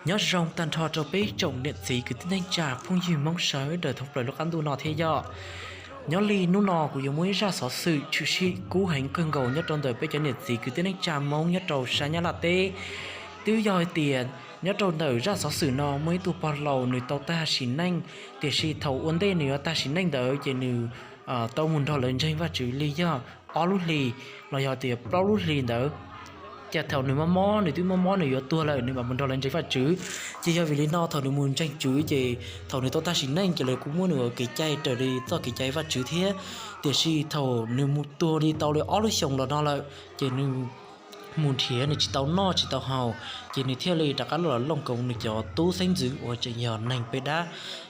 Nyob zoo tag nrho rau peb tsoom niam txiv kwv tij neej tsa phooj ywg Hmoob sawv daws thoob plaws lub qab ntuj no thiab yog. Nyob li hnub no kuv yuav muaj ib zaj xov xwm tshwm sim kub heev kawg nkaus nyob rau ntawm peb cov niam txiv kwv tij neej tsa Hmoob nyob rau sab Nyab Laj teb. Twb yog hais tias nyob rau ntawm zaj xov xwm no muaj ib tug pog laus nws tau tag sim neej, tiam sis thaum ua ntej nws yuav tag sim neej ntawd ces nws tau mus nrog lawv ntseeg Vajtswv li yog ob lub hlis los yog tias plaub lub hlis ntawd. Ces thaum nws mob mob, nws twb mob mob nws yuav tuag lawm, nws mam mus nrog lawv ntseeg Vajtswv. Ces yog vim li no thaum nws mus ntseeg Tswv ces thaum nws tau tag sim neej ces lawv kuj muab nws ua kev cai raws li txoj kev cai Vajtswv thiab. Tiam sis thaum nws mus tuag li tau li ob lub xyoos los no lawm, ces nws mus nrhiav nws tsis tau noj tsis tau haus, ces nws thiaj li rov qab los looj koov nws cov tub xeeb ntxwv uas tseem yog neeg peb dab.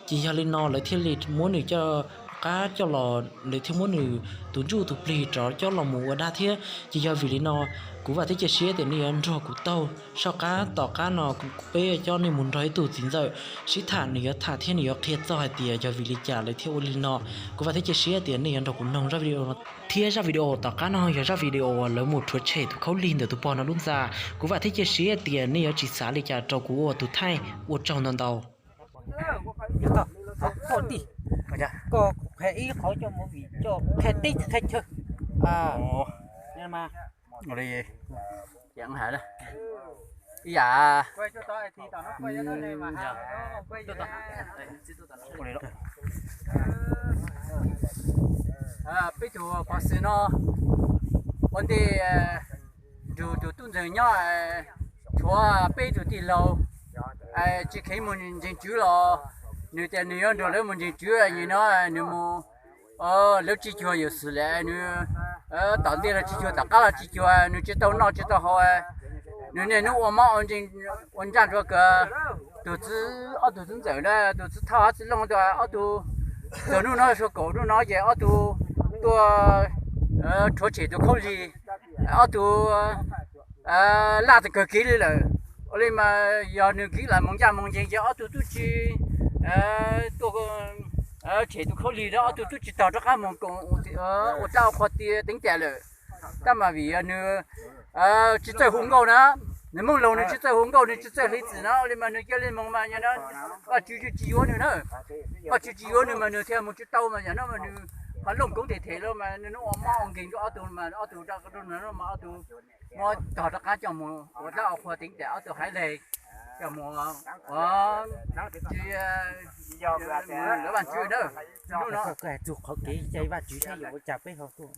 Ces yog li no lawv thiaj li muab nws coj qab coj los, lawv thiaj muab nws tus ntsuj tus plig rov coj los mus ua dab thiab. Ces yog vim li no kuv vam thiab cia siab tias nej yuav nrog kuv taug soj qab tom qab no, peb coj nej mus nrog ib tug txiv ntxawm sib tham, nws yuav tham thiab nws yuav qhia txog hais tias yog vim li cas lawv thiaj ua li no. Kuv vam thiab cia siab tias nej yuav nrog kuv mloog zaj video no thiab. Zaj video tom qab no yog zaj video uas lawv mus rhuav tshem tus khaub lig ntawm tus pog no lub ntxa. Kuv vam thiab cia siab tias nej yuav tsis xav li cas rau kuv ua tus thaij. Ua tsaug ntau ntau. Koj qhia ib qhov coj mus vim coj qhia teb qhia chaw. Ib yam peb tug pov xwm no ua ntej nrug tus tub ntxawg nyob, tshuav peb tug tij laug tsis kheev mus ntseeg Tswv los nws tias nws yuav nrog lawv mus ntseeg Tswv. Nim no nws mus, lawv tsis cuag Yexus lawm, nws tom ntej los tsis cuag, tom qab los tsis cuag, nws tsis tau noj tsis tau haus, nws niaj hnub ua mob ua ntsaj nrog kawg. Tus txiv, ob tug txiv ntxawm na, tus txiv Thoj, txiv Looj, ob tug, txog hnub no, xyoo kaum hnub no ces ob tug tuaj rhuav tshem tus khaub lig, ob tug laj txog kawg kiag li lawm. Ua li mas yog nws kiv lam mus ncaj mus ncees ces ob tug twb tsis tuaj tshem tus khaub lig, ob tug twb tsis tau rov qab mus koom ua dab ua qhua tiav teev tiam lawm. Tab mas vim yog nws tsis txawj hu nkauj na, nws Hmoob laus nws tsis txawj hu nkauj, nws tsis txawj hlub txim no, ua li mas nws cia li mus mas yog no Vajtswv tsis yuav nws na. Vajtswv tsis yuav nws mas nws thiaj mus tsis tau mas yog no mas nws ho looj koov them them los mas nws ua mob ua nkeeg rau ob tug mas ob tug rau mas ob tug muab tog rov qab coj mus ua dab ua qhua teev tiam ob tug haiv neeg, coj mus ua tsis lawv Vajtswv na. Hnub no qhov kev cai Vajtswv thiab yog ua cas peb ho tuaj,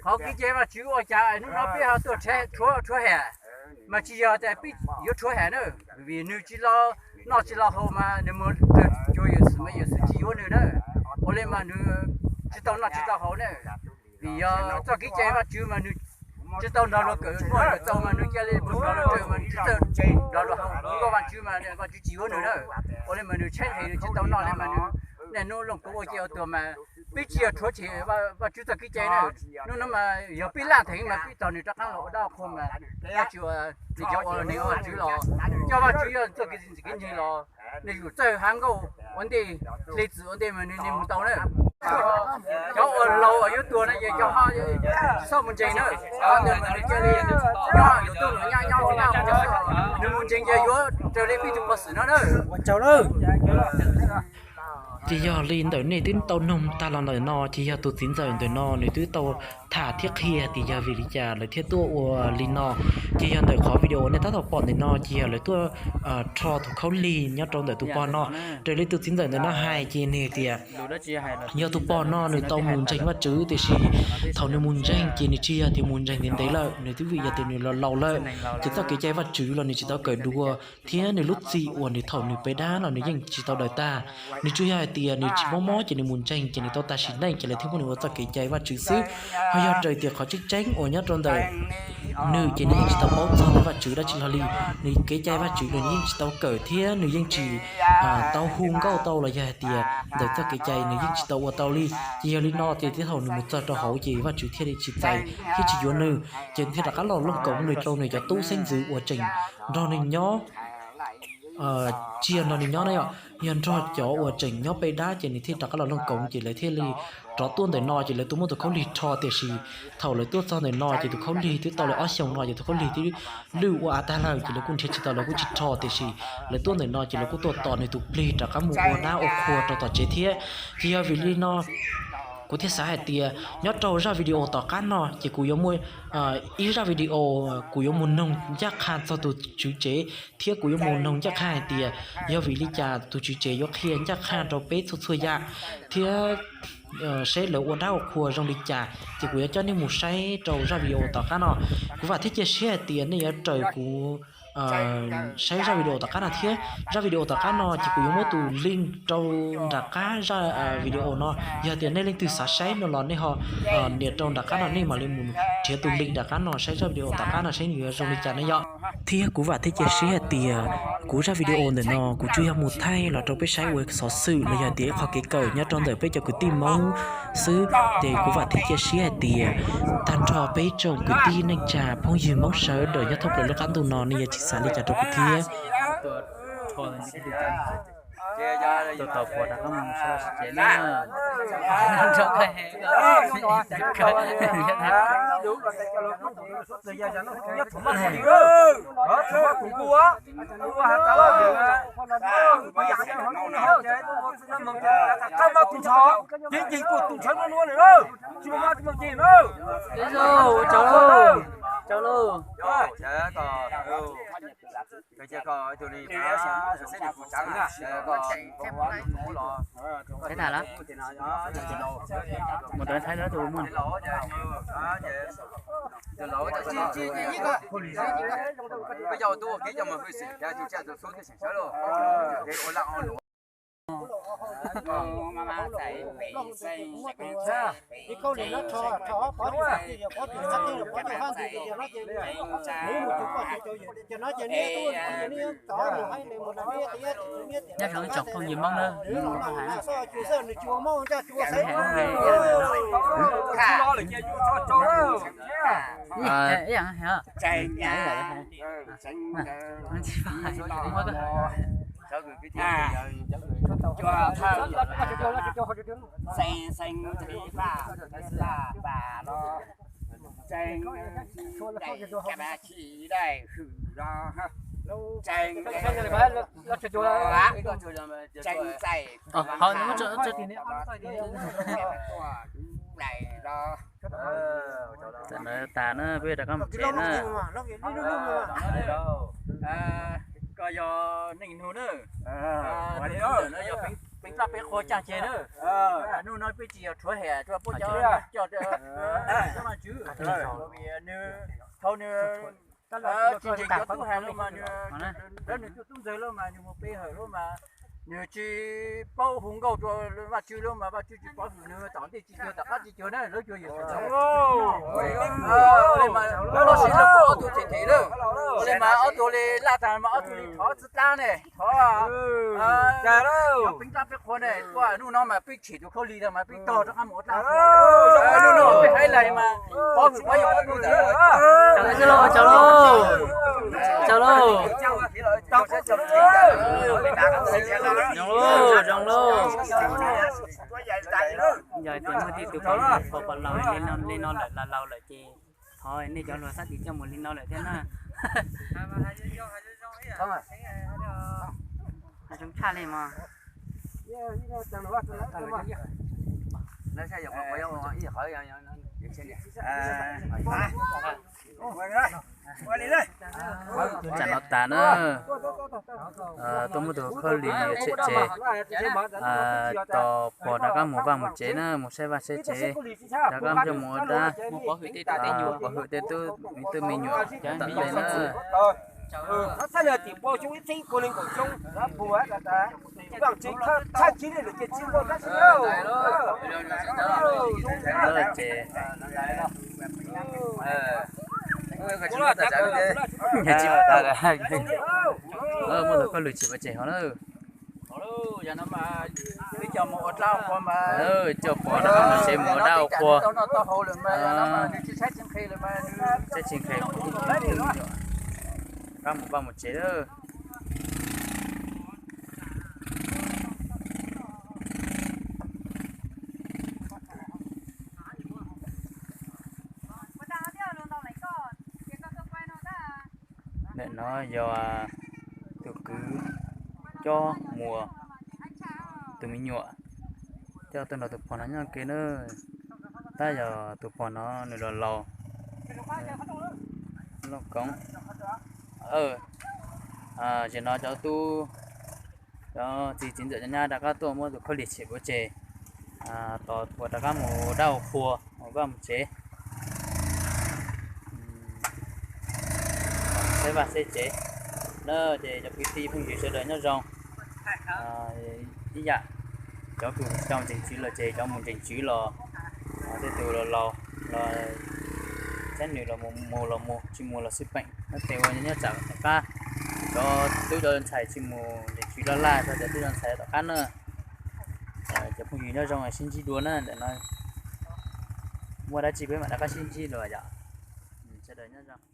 qhov kev cai Vajtswv ua cas hnub no peb ho tuaj rhuav hem, mas tsis yog tias peb yuav rhuav hem na, vim nws tsis los noj tsis los haus mas nws mus cuag Yexus mas Yexus tsis yuav nws na. Ua li mas nws tsis tau noj tsis tau haus na. Vim yog txoj kev cai Vajtswv mas nws tsis tau nrog luag kawm muaj kawm txaus mas nws cia li mus nrog luag kawm mas nws tsis txawj nrog luag haus nkauj Vajtswv mas Vajtswv tsis yuav nws na. Ua li mas nws tshaib nqhis nws tsis tau noj li mas nws niaj hnub looj koov ua ciaj ua tuag mas peb tsis yog rhuav tshem Vajtswv txoj kev cai na. Hnub no mas yog peb laj theem mas peb tos nws rov qab los ua dab ua qhua mas Vajtswv, nws cov ua neeg ua Vajtswv los, cov Vajtswv yog txoj kev ntxim kev nyiam los nws yuav txawj hab nkauj ua ntej, hle txwm ua ntej mas nws mus tau na. Cov uas laus uas yuav tuag na ces cov ho tsis txhob mus ntseeg na. Nws cia li nyob yuav tuaj nyob nyob ua dab ua qhua, nws mus ntseeg ces yuav raws li peb tug pov xwm no na. Ces yog li ntawm nej twb tau noog tag los ntawm no ces yog tus txiv ntxawm ntawm no nws twb tau tham thiab qhia tias yog vim li cas lawv thiaj tuaj ua li no. Ces yog ntawm qhov video nej tab tom pom ntawm no ces yog lawv tuaj rho tus khaub lig nyob rau ntawm tus pog no. Raws li tus txiv ntxawm ntawm no hais ces nws tias yog tus pog no nws tau mus ntseeg Vajtswv tiam sis thaum nws mus ntseeg ces nws tsis yog tias mus ntseeg ntev ntev lawm, nws twb vim yog tias nws los laus lawm, ces txoj kev cai Vajtswv los nws tsis tau kawm dua, thiab nws lub txim uas nws thaum nws peb dab los nws yeej tsis tau daws tag. Nws tsuas yog hais tias nws tsis mob mob ces nws mus ntseeg ces nws tau tag sim neej ces lawv thiaj muab nws ua txoj kev cai Vajtswv xwb. Ho yog raws tias qhov tseeb tseeb uas nyob rau ntawm nws ces nws yeej tsis tau paub txog ntawm Vajtswv dab tsi hlo li. Nws kev cai Vajtswv nws yeej tsis tau kawm thiab nws yeej tsis tau hu nkauj tau los yog hais tias ntawm txoj kev cai nws yeej tsis tau ua tau li. Ces yog li no ces tib thaum nws mus txog rau hauv ces Vajtswv thiaj li tsis txais thiab tsis yuav nws, ces thiaj rov qab los looj koov nws rau nws cov tub xeeb ntxwv uas tseem nrog nws nyob. tsiag nrog nws nyob na yom. Yog nrog cov uas tseem nyob pem dab ces nws thiaj rov qab los looj koov ces lawv thiaj li rov tuaj ntawm no ces lawv tuaj muab tus khaub lig rho, tiam sis thaum lawv tuaj txog ntawm no ces tus khaub lig twb tau li ob xyoos no ces tus khaub lig twb lwj ua av tag lawm ces lawv kuj nrhiav tsis tau, lawv kuj tsis rho, tiam sis lawv tuaj ntawm no ces lawv kuj tuaj tos nws tus plig rov qab mus ua dab ua qhua rau tom tsev thiab. Ces yog vim li no kuv thiaj xav hais tias nyob rau zaj video tom qab no ces kuv yuav muaj ib zaj video, kuv yuav mus noog ncaj qha txog tus tswv tsev thiab kuv yuav mus noog ncaj qha hais tias yog vim li cas tus tswv tsev yuav qhia ncaj qha rau peb txhua txhua yam thiab seb lawv ua dab ua qhua zoo li cas, ces kuv yuav coj nej mus saib rau zaj video tom qab no. Kuv vam thiab cia siab hais tias nej yuav raws kuv saib zaj video tom qab no thiab. Zaj video tom qab no ces kuv yuav muab tus link rau nram qab zaj video no. Yog tias nej leej twg xav saib no los nej ho nias rau nram qab no, nej mam li mus nrhiav tus link nram qab no saib zaj video tom qab no saib nws yuav zoo li cas na yom. Thiab kuv vam thiab cia siab hais tias kuv zaj video ntawm no kuv tsuas yog mus thaij los rau peb saib ua xov xwm los yog tias ib qho kev kawm nyob rau ntawm peb cov kwv tij Hmoob xwb. Ces kuv vam thiab cia siab hais tias tag nrho peb tsoom kwv tij neej tsa phooj ywg Hmoob sawv daws nyob thoob plaws lub qab ntuj no nej yuav tsis xav li cas rau kuv thiab. Tau lawm. Mus rau Thaib lawv tus muaj. Nyob zoo ib tsoom phooj ywg Hmoob na. Tam sim no tas na, peb rov qab mus tsev na. Koj yog neej nug na, yog peb plab peb qhua caj ces na. Hnub no peb tsis yog rhuav hem rua puab cov coj, coj noj tswv, nws thaum nws tsis nyeem cov tub hais lawm mas nws, nws tub ntxawg lawm mas nws mus pe hawm lawm mas nws tsis paub hu nkauj rua Vajtswv lawm mas Vajtswv tsis pov hwm nws tom ntej tsis cuag tom qab tsis cuag na, lawv cuag Yexus. Ua li mas lub lub siab lawm ob tug them them lawm, ua li mas ob tug li laj tag mas ob tug li thov txhib dlaab ne, thov cov peev dlaab peb qhua ne, ua hnub no mas peb tshem tus khaub lig tag mas peb tog rov qab mus ua dlaab. Hnub no peb haiv lais mas pov hwm pov hwm ob tug ntawd. Tsaug lauj, tsaug lauj, tsaug lauj. Zoo lauj, zoo lauj. Yog tias muaj tej tug pom laus li no lawm, laus laus lawm ces thov nej cov hluas xab tis coj mus li no lawm thiab na. Zoo tshaj li mas. Tam no tas na, tuaj muab tus khaub lig tshem tseg, tos pog rov qab mus vaj mus tsev na, mus saib vaj saib tsev, rov qab coj mus ua dab, pov hwm tej tub me nyuam tom ntej na. Muab tus khaub lig tshem pov tseg hov na. Coj pog rov qab mus tsev mus ua dab ua qhua. Saib tsis nqhis, rov qab mus vaj mus tsev lawm. Yog tus kwv Cob Muas tus me nyuam coj tuaj nrog tus pog no nyob ke na. Tab yog tus pog no nws los laus, Looj Koob. Zaum no cov tub, cov txiv txiv ntxawm cov nyab rov qab tuaj muab tus khaub lig tshem pov tseg, tos ua rov qab mus dab ua qhua mus vaj mus tsev, xeb vaj xeb tsev na. Ces cov kwv tij phooj ywg sawv daws nyob zoo. Ib yam cov kws tsis tau ntseeg tswv los ces cov mus ntseeg tswv los, tej tus los laus los, saib nws los mus mus los mus, tsis mus los xij peem no. Tes ua nyob tsam tom qab cov tub cov ntxhais tsis mus ntseeg tswv laj laj, cov tub cov ntxhais tom qab na. Cov phooj ywg nyob zoo sib ntsib dua na, ntawm no muaj dab tsi peb mam rov qab sib ntsib dua yom. Sawv daws nyob zoo.